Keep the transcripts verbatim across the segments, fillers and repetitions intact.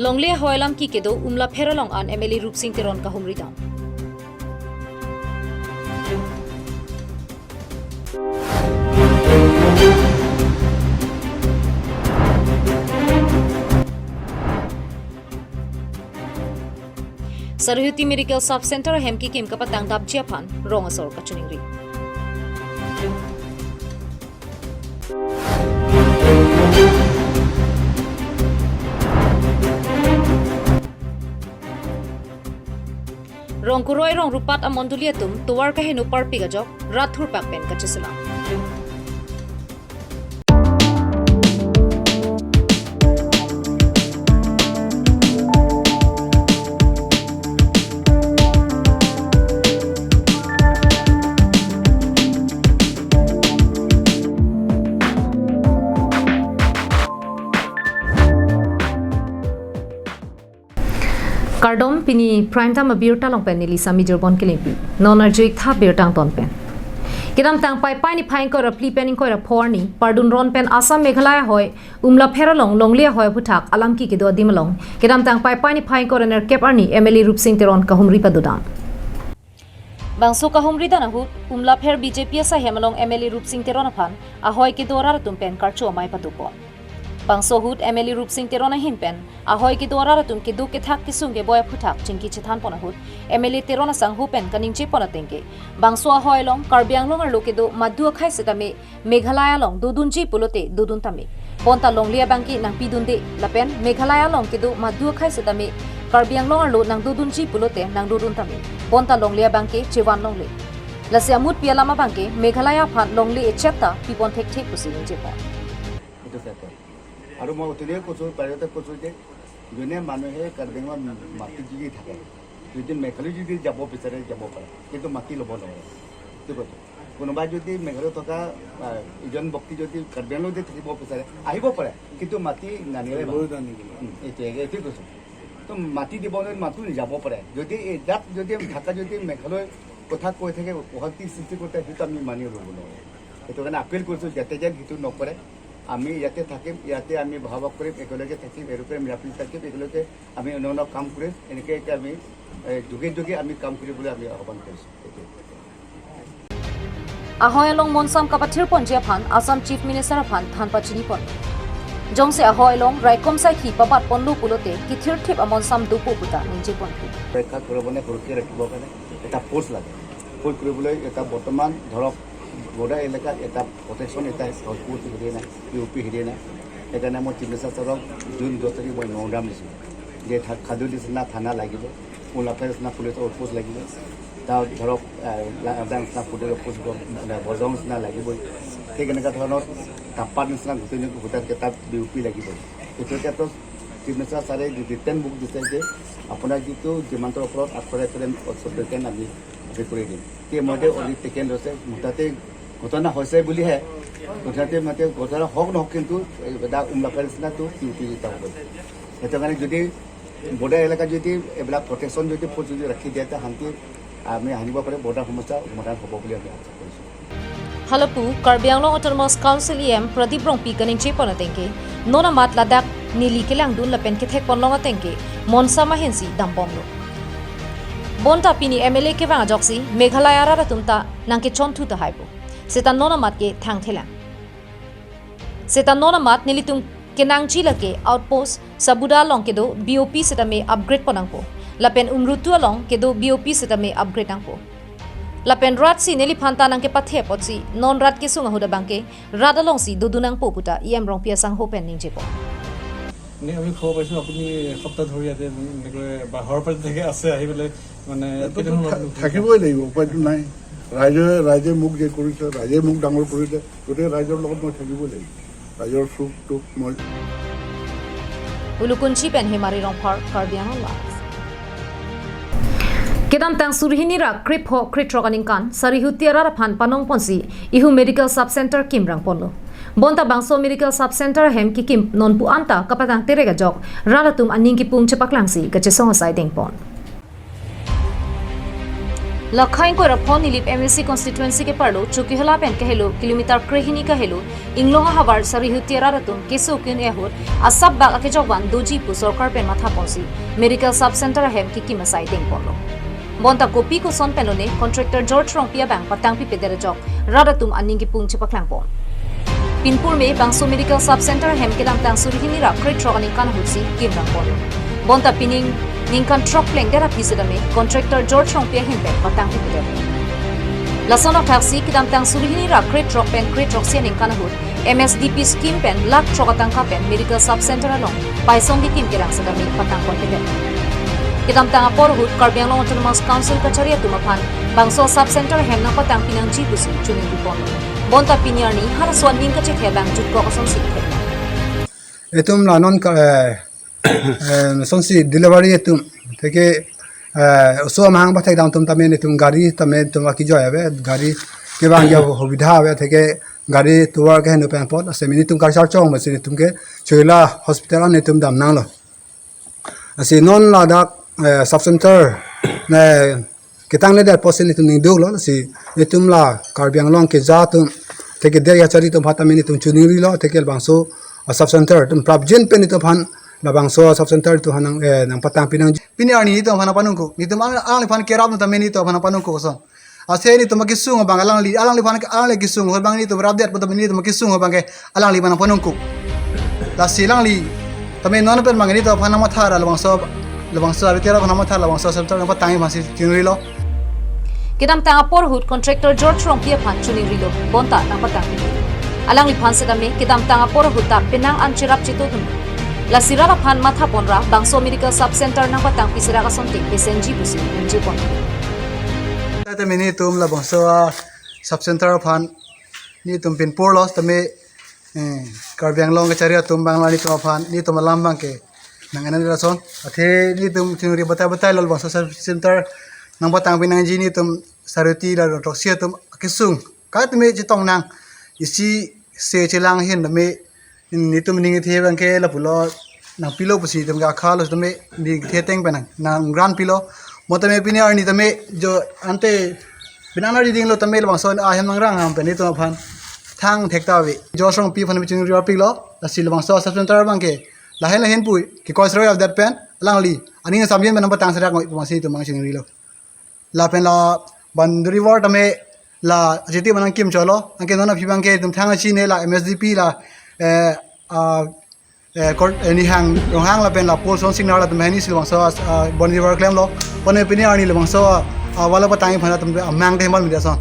Longle ahoi alam ki kedo Umlapher along an M L A Rupsing Teron kahumri dam. Sarihuti Medical Sub Center ahem kikim kapatang dapji aphan rong asor kachiningri. Rong kuroi rong rupat amondoli atum tovar kaheno parpik ajok rat thurpak pen kacheselam. Kardom, pini Prime Time abirta along pen neli Sami Jirbon Kilingpi. Non arju-ik tha birta angton pen. Kedamtang Paipai niphai ingkoi ra phli pen ingkoi ra pho arni, Pardun Ron pen Assam Meghalaya ahoi Umlapher along longle ahoi aphuthak alam ki kedo adim along, kedamtang Paipai niphai ingkoi ra nerkep arni M L A Rupsing Teron kahumri padodam. Bangso kahumri dan ahut, Umlapher B J P asai hem along M L A Rupsing Teron aphan ahoi kedo arat atum pen karcho amei padopon. Bangso ahut M L A Rupsing Teron ahin pen ahoi kedo arat atum kedo kethak kesung keboi aphuthak chingki chethanpon ahut, M L A Teron asangho pen kaningjepon atengke, bangso ahoi along Karbi Anglong arlo kedo madu akhei setame Meghalaya along dodunji pulote dodun tame. Bonta longle abangke nangpidunde lapen Meghalaya along kedo madu akhei setame Karbi Anglong arlo nangdodunji pulote nangdodun tame. Bonta longle abangke chevan longle. Lasi amutpi alam abangke Meghalaya aphan longle echet ta pipon thekthe pusi ningjepon. এইটো ফেক্ট হয়। আৰু মই অথনিয়ে কৈছোঁ, বাহিৰতে কৈছোঁ যে যোনে মানুহে কাৰ্বি আংলঙত মাটি যদি থাকে, যদি মেঘালয় যদি যাব বিচাৰে, যাব পাৰে, কিন্তু মাটি ল'ব নোৱাৰে। এইটো কৈছোঁ। কোনোবাই যদি মেঘালয়ত থকা, আহ, ইজন ব্যক্তি যদি কাৰ্বি আংলঙত যদি থাকিব বিচাৰে, আহিব পাৰে, কিন্তু মাটি নানিলে ল'ব নানিব। উম, এইটোৱে, এইটোৱে কৈছোঁ। তো মাটি দিব নোৱাৰি, মানুহ যাব পাৰে। যদি এই তাত যদি থাকা যদি মেঘালয় কথা কৈ থাকে, অশান্তি সৃষ্টি কৰি থাকে, সেইটো আমি মানি ল'ব নোৱাৰোঁ। সেইটো কাৰণে আপিল কৰিছোঁ, যাতে যেন সেইটো নকৰে। আমি ইয়াতে থাকিম, ইয়াতে আমি বসবাস কৰিম, একেলগে থাকিম, একেলগে মিলাপ্ৰীতি থাকিম, একেলগে আমি অন্য অন্য কাম কৰিম। এনেকৈ এতিয়া আমি, এ, যুগে যুগে আমি কাম কৰিবলৈ আমি আহ্বান কৰিছোঁ। এইটোৱে। Ahoi along monsam kapathirponji aphan Assam Chief Minister aphan than pachinipon. Jongsi ahoi along raikom saikhi pabatponlo pulote kithirthip amonsam dopo puta ningjeponpo. ৰক্ষা কৰিবলৈ, সুৰক্ষা ৰাখিবৰ কাৰণে এটা ফ'ৰ্চ লাগে। ফ'ৰ্চ কৰিবলৈ এটা বৰ্তমান ধৰক বৰ্ডাৰ এলেকাত এটা প্ৰটেকশ্যন এটা আউটপোষ্ট হেৰি নাই, পি অ' পি হেৰি নাই। সেইকাৰণে মই চিফ মিনিষ্টাৰ ছাৰক জুন দহ তাৰিখ মই মেমৰেণ্ডাম দিছোঁ যে থা-, খাদুলি নিচিনা থানা লাগিব, উমলাফেৰ নিচিনা পুলিচ আউটপোষ্ট লাগিব, তাত ধৰক, আহ, লা-, লাডাং নিচিনা পুলিচ আউটপোষ্ট, মানে, বৰগাঁও নিচিনা লাগিবই। ঠিক এনেকুৱা ধৰণৰ টাপ্পাৰ নিচিনা গোটেই গোটেই তাত বি অ' পি লাগিবই। এইটো ক্ষেত্ৰত চিফ মিনিষ্টাৰ ছাৰে ৰিটেন মোক দিছে যে আপোনাক যিটো যিমানটোৰ ওপৰত আঠশ একাডেমী অক্সফৰ্ড আমি হেৰি কৰি দিম। ইতিমধ্যে অলৰেডি টেকেন লৈছে, মুঠতে ঘটনা হৈছে বুলিহে, ঘটনাতে মাতে ঘটনা হওক নহওক, কিন্তু এই এটা উমলাফেৰ নিচিনাটো পি অ' পি এটা হ'ব। সেইটো কাৰণে যদি বৰ্ডাৰ এলেকাত যদি এইবিলাক প্ৰটেকশ্যন যদি ফ'ৰ্চ যদি ৰাখি দিয়ে, তেতিয়া শান্তি আমি আনিব পাৰে, বৰ্ডাৰ সমস্যা সমাধান হ'ব বুলি আমি আশা কৰিছোঁ। Halapu, Karbi Anglong Autonomous Council E M Pradip Rongpi kaningjepon atengke, non amat ladak neli kelangdun lapen kethekponlong atengke, monsam ahinsi dambomlo. Bonta pini M L A kevang ajoksi, Meghalaya arat atum ta nangkechonthu tahaipo. Seta non amat ke thangthelang. Seta non amat nelitum kenangji lake outpost Sabuda along kedo B O P setame upgrade pon nangpo. Lapen Umrutu along kedo B O P setame upgrade nangpo. Lapen rat si neliphan ta nangkepathe apotsi non rat kesung ahut abangke rat alongsi dodun nangpo puta E M Rongpi asangho pen ningjepo. নে আমি খবৰ পাইছোঁ আপুনি এসপ্তাহ ধৰি ইয়াতে মানে এনেকৈ বাহৰ পৰা তেনেকৈ আছে, আহি পেলাই মানে ইয়াতে কেইদিনমান থা-, আপুনি থাকিবই লাগিব, উপায়তো নাই। ৰাইজে, ৰাইজে মোক যে কৰিছে, ৰাইজে মোক ডাঙৰ কৰিছে, গোটেই ৰাইজৰ লগত মই থাকিবই লাগিব। ৰাইজৰ সুখ দুখ মই Ulukunchi pen Hemari Rongphar, Karbi Anglong Live. Kedamtang suri hini ra krepho krethrok aningkan, Sarihuti arat aphan panongponsi, Ihu Medical Sub Center kimrang ponlo. Bonta bangso Medical Sub Center ahem kikim nonpu anta kapatang terek ajok, rat atum aning kipung chepaklangsi kachesong asai dengpon. Lakhai ingkoi ra pho Nilip M A C constituency keparlo Chokihola pen kahelo kilometer krehini kahelo Inglong ahavar Sarihuti arat atum keso kin ahut asap bak akejok van doji pu sorkar pen matha ponsi medical sub center ahem kekim asai dengponlo. Bonta kopi koson pen lone contractor George Rongpi abang patangpipedet ajok rat atum aning kipung chepaklang pon. Pinpur me bangso medical sub center ahem kedamtang suri hini ra krethrok aningkan ahutsi kimrang ponlo. Bonta pining ningkan throk plengdet aphi setame contractor George Rongpi ahin pen patangpipedet. Lason athaksi kedamtang suri hini ra krethrok pen krethrok isi aningkan ahut M S D P scheme pen lakh throk atangka pen medical sub center along paisong kekim kerang setame patangponpedet. Kedamtang apor ahut Karbi Anglong Autonomous Council kachari atum aphan bangso sub center ahem nangpatangpi nangji pusi choningri ponlo. Bonta pini arni halaso aning kachethe abang jutkok asonsi thek. Itum la non ka, eh, eh, sonsi delivery itum. Atheke, eh, oso amahang pathekdam atum tame itum gari tame itum akijoi ave, gari kevang ya hubidha ave, atheke gari tovar keheno pen apot, lasi nelitum kachar chong, lasi nelitum ke Chokihola hospital an nelitum damnanglo. Lasi non ladak, eh, sub center, eh, ketangnedet apotsi nelitum ningduklo, lasi nelitum la Karbi Anglong keja atum, atheke der kachari atum aphan tame nelitum choningrilo, atheke labangso, ah, sub center atum prapjin pen nelitum aphan labangso sub center atum aphan nang, eh, nangpatangpi nang. Pini arni nelitum aphan nangpanongkok, nelitum ang, alangliphan kerap atum tame nelitum aphan nangpanongkok ason. Ase nelitum akesung abang alangli, alangliphan alangli kesung ahut abang nelitum rapdet pu tame nelitum akesung abang ke alangliphan nangpanongkok. Lasi alangli tame non pen abang nelitum aphan nangmatha ra labangso, labangso avi tera aphan nangmatha ra labangso sub center nangpatangpi aphansi choningrilo. Kedamtang apor ahut contractor George Rongpi aphan choningrilo, bonta nangpatangpi. Alangliphan setame kedamtang apor ahut ta penang an cherap chetodun. Lasi rat aphan matha pon ra bangso medical sub center nangpatangpi serak asonte pesenji pusi ningje pon. Tame nelitum labangso, ah, sub center aphan nelitum pinpurlo tame, eh, Karbi Anglong kachari atum abang la nelitum aphan nelitum alam abang ke nang-anani lason. Athe nelitum choningri batai batailo labangso sub center nangpatangpi nangji nelitum Sarihuti la Rongthoksi atum kesung. Ka tame chetong nang isi se chelang ahin tame nelitum ning kethe abang ke lapulo nangpilo pusi nelitum ke akhalo tame ning kethe ateng pen nang, nang grant pilo. Mo tame pini arni tame jo ante pini arni dinglo tame labangso ahem nangrang ham pen nelitum aphan thang thek ta ave. George Rongpi aphan tame choningri rapiklo, lasi labangso sub center abang ke lahin lahin pu kekoi sroi avdet pen alangli aning samjin pen nangpatang serak ngoi pusi nelitum abang choningrilo. Lapen la boundary wall tame la jiti manang kim cholo, anke non aphi abang ke itum thang achine la M S D P la, eh, ah, eh, kor-, eh, nihang ronghang lapen la pole son signal latum hini si labangso, ah, boundary wall klemlo. Pone pini arni labangso, ah, wala patangpi aphan atum amang te hemal media son.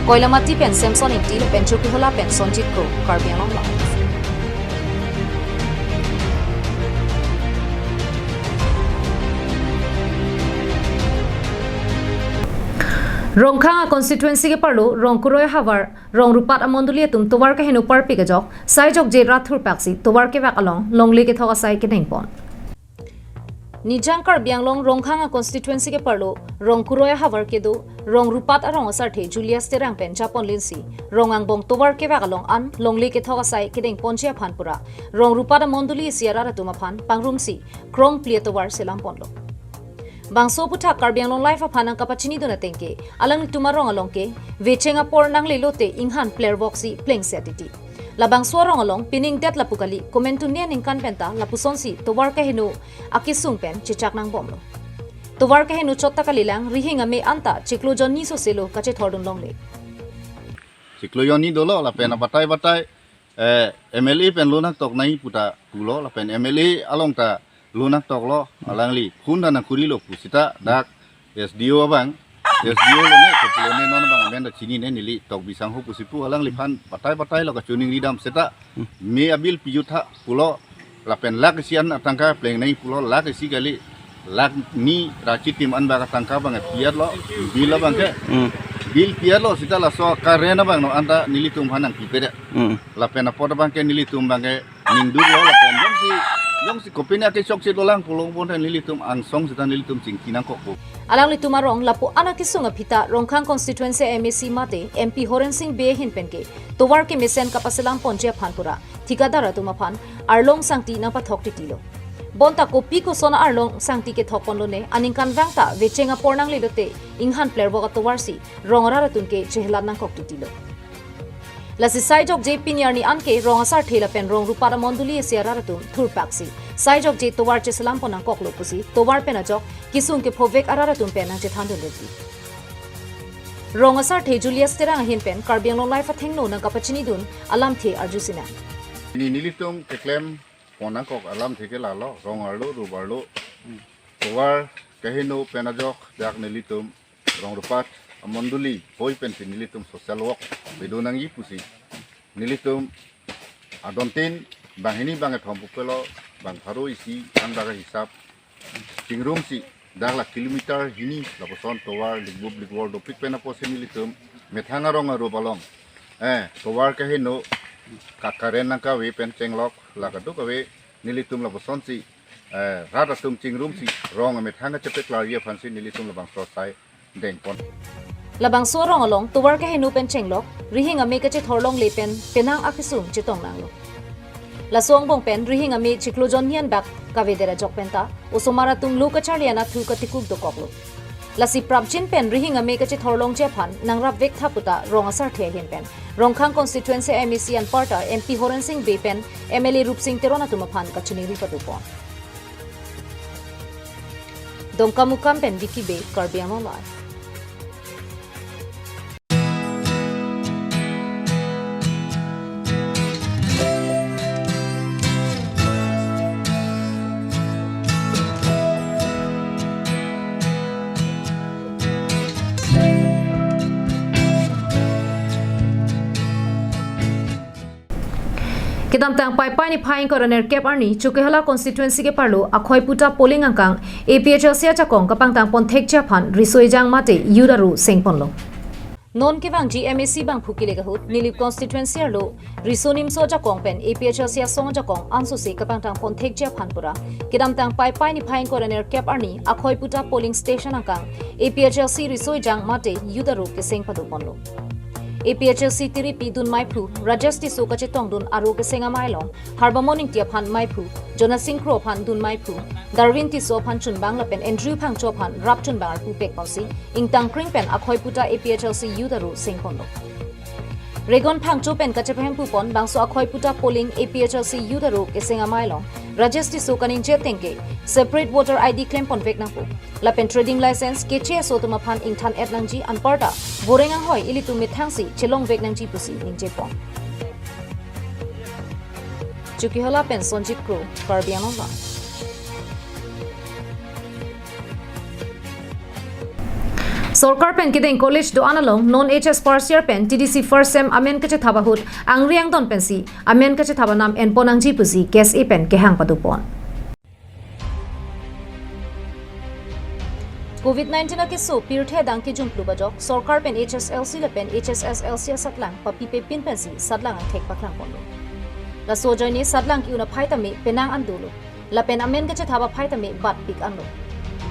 Koilamati pen Samson Ingti lapen Chokihola pen Sonjit Kro, Karbi Anglong Live. Rongkhang a constituency keparlo Rongkuroi ahavar Rongrupat amondoli atum tovar keheno parpik ajok, sai jokje rat thurpaksi tovar kevak along longle kethok asai kedengpon. Nijang Karbi Anglong Rongkhang a constituency keparlo Rongkuroi ahavar kedo Rongrupat arong asarthe Julius Terang pen japonlinsi rong angbong tovar kevak along an longle kethok asai kedengponji aphan pura Rongrupat amondoli isi arat atum aphan pangrumsi krongpli atovar selamponlo. Bangso aputhak Karbi Anglong Live aphan nangkapachinidun ateng ke alanglitum arong along ke vecheng apor nanglelote inghan plervoksi plengse atiti. Labangso arong along pining det lapu kali, komantu ne aningkan penta lapusonsi tovar keheno akesung pen chechak nangbomlo. Tovar keheno chot ta kalilang, rihing ame anta chiklo jonni soselo kachethordun longle. Chiklo jonni dolo lapen abatai batai, eh, M L A pen lo nangtok nai puta pulo lapen M L A along ta lo nangtoklo, alangli phone ta nangkurilo pu seta dak S D O abang, S D O lone, kopilone non abang amen ta chinine, neli Tokbi Sangho pusi pu, alangliphan batai batailo kachoningri dam seta me abill pijut tha pulo lapen lakh isi an atangka pleng nai pulo, lakh isi kali, lakh ni ra chitim an bak atangka abang piatlo, bill abang ke. Hmm. Bill piatlo seta laso current abang non anta nelitum aphan nangpipedet. Hmm. Lapen apot abang ke nelitum abang ke ningduklo lapen jongsi, jongsi kopine akechok si dolang pulo bonta nelitum angsong seta nelitum chingki nangkokpo. Alanglitum arong lapu-an akesung aphi ta Rongkhang constituency M A C mate M P Horen Sing Bey ahin penke tovar kemesen kapaselamponji aphan pura thikadar atum aphan arlong sangti nangpathok titilo. Bonta kopi koson arlong sangti kethok ponlone, aningkanvang ta vecheng apor nangle lote, inghan plervok atovarsi rong arat atum ke chehelat nangkok titilo. Lasi saijokje pini arni anke rong asarthe lapen rong rupat amondoli isi arat atum thurpaksi saijokje tovar cheselam pon nangkoklo pusi tovar pen ajok kisung kephovek arat atum pen nangchethan dundet. Rong asarthe Julius Terang ahin pen Karbi Anglong Live athengno nangkapachinidun alamthe arjusinang. Pini nelitum keklem pon nangkok alamthe ke lalo, rong arlo, rup arlo, tovar kaheno pen ajok dak nelitum rong rupat amondoli hoi pensi nelitum social work pedo nangji pusi nelitum adontin banghini bangkethom pupelo, bangpharo isi ang daga hisap chingrumsi dak la kilometer hini lapuson tovar likbup likvor dopik pen apotsi nelitum methang arong arup along, eh, tovar kaheno kakaren nangkave pen chenglok la kadokave nelitum lapusonsi, eh, rat atum chingrumsi rong amethang kachepeklarji aphansi nelitum labangso asai dengpon. Labangso arong along tovar kaheno pen chenglok, rihing ame kachethor longle pen penang akisung chetong nanglo. Laso angbong pen rihing ame chiklo jon nian bak kavedet ajok penta osomar atum lo kacharli anat thu katikuk dokoklo. Lasi prapjin pen rihing ame kachethor longji aphan nangrapvek tha puta rong asarthe ahin pen Rongkhang constituency M A C anparta M P Horen Sing Bey pen M L A Rupsing Teron atum aphan kachiningri padopon. Dongkamukam pen Vicky Bey, Karbi Anglong Live. Kedamtang Paipai niphai ingkoi ra nerkep arni Chokihola constituency keparlo Akhoiputa polling angkang A P H L C ajakong kapangtang ponthekji aphan riso ejang mate youth aro sengponlo. Non kevangji M A C bangphu kelek ahut Nilip constituency arlo Riso Nimso ajakong pen A P H L C asong ajakong ansose kapangtang ponthekji aphan pura kedamtang Paipai niphai ingkoi ra nerkep arni Akhoiputa polling station angkang A P H L C riso ejang mate youth aro keseng padoponlo. A P H L C tiripi dun maiphu Rajesh Tisso kachetongdun aro keseng amei along Harbamon Ingti aphan maiphu, Jonasing Kro aphan dun maiphu, Darwin Tisso aphan chunbang lapen Andrew Phangcho aphan rap chunbang arpu pekponsi ingtangkring pen Akhoiputa A P H L C youth aro sengponlo. Regon Phangcho pen kachepahem pupon bangso Akhoiputa polling A P H L C youth aro keseng amei along Rajesh Tisso kaningje ateng ke separate voter I D klemponvek nangpo lapen trading license keche aso atum aphan ingthan-et nangji anparta voreng anghoi ilitum methangsi chelongvek nangji pusi ningjepon. Chokihola pen Sonjit Kro, Karbi Anglong Live. Sorkar pen kedeng college do-an along non H S first year pen T D C first sem amen kachethap ahut angri angdon pensi amen kachethap anam enpon nangji pusi K S A pen kehang padopon. Covid nineteen akeso pirthe adang kejun plup ajok sorkar pen H S L C lapen H S S L C asatlang papipepin pensi satlang angthek paklangponlo. Laso ajoine satlang ke-un aphai tame penang an dolo. Lapen amen kachethap aphai tame batpik anlo.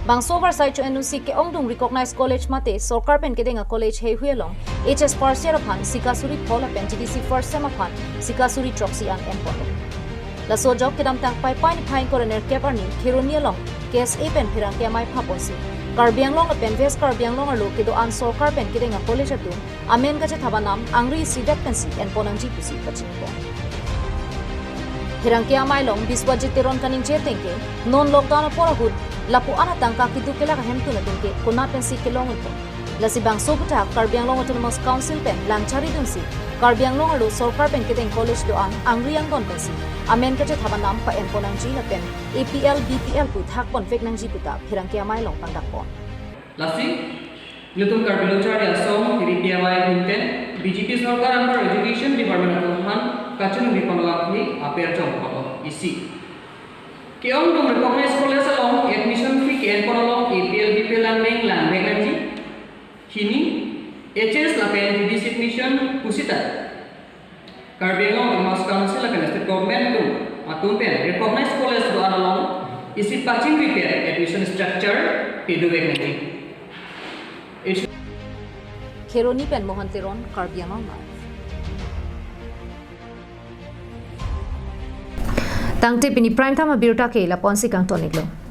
Bangso varsai cho-en-unsi ke-ongdung recognized college mate sorkar pen kedeng a-college heihui along H S first year aphan sika suri pho lapen T D C first sem aphan sika suri throksi an enponlo. Laso ajok kedamtang Paipai niphai ingkoi ra nerkep arni Kheroni along K S A pen pherangke amei phapponsi Karbi Anglong lapen West Karbi Anglong arlo kedo-an sorkar pen kedeng a-college atum amen kachethap anam angri isidet pensi enpon nangji pusi kachinipon. Pherangke amei along Biswajit Teron kaningje ateng ke non lockdown apor ahut lapu-an atangka keduk kelak ahemtun atum ke konat pensi kelong unpo. Lasi bangso aputhak Karbi Anglong Autonomous Council pen langchari dunsi Karbi Anglong arlo sorkar pen kedeng college do-an angri angdon pensi amen kachethap anam pa-enpon nangji lapen A P L, B P L pu thakponvek nangji puta pherangke amei along pangdakpon. Lasi ilitum Karbi Lo Charli Asong tiripi amei ahin pen B J P sorkar anpar education department atum aphan kachiningri panglang hi aper chong panglang isi. Ke-ongdung recognized college along admission fee ke-enpon along A P L, B P L langmeng langmeng nangji. Hini H S lapen T D C admission pusita Karbi Anglong Autonomous Council lapen state government atum, atum pen recognized college do-an along isi pachingri pen admission structure pedovek nangji. Kheroni pen Mohan Teron, Karbi Anglong Live. Tangte pini Prime Time abirta ke lapu-ansi kangton-iklo.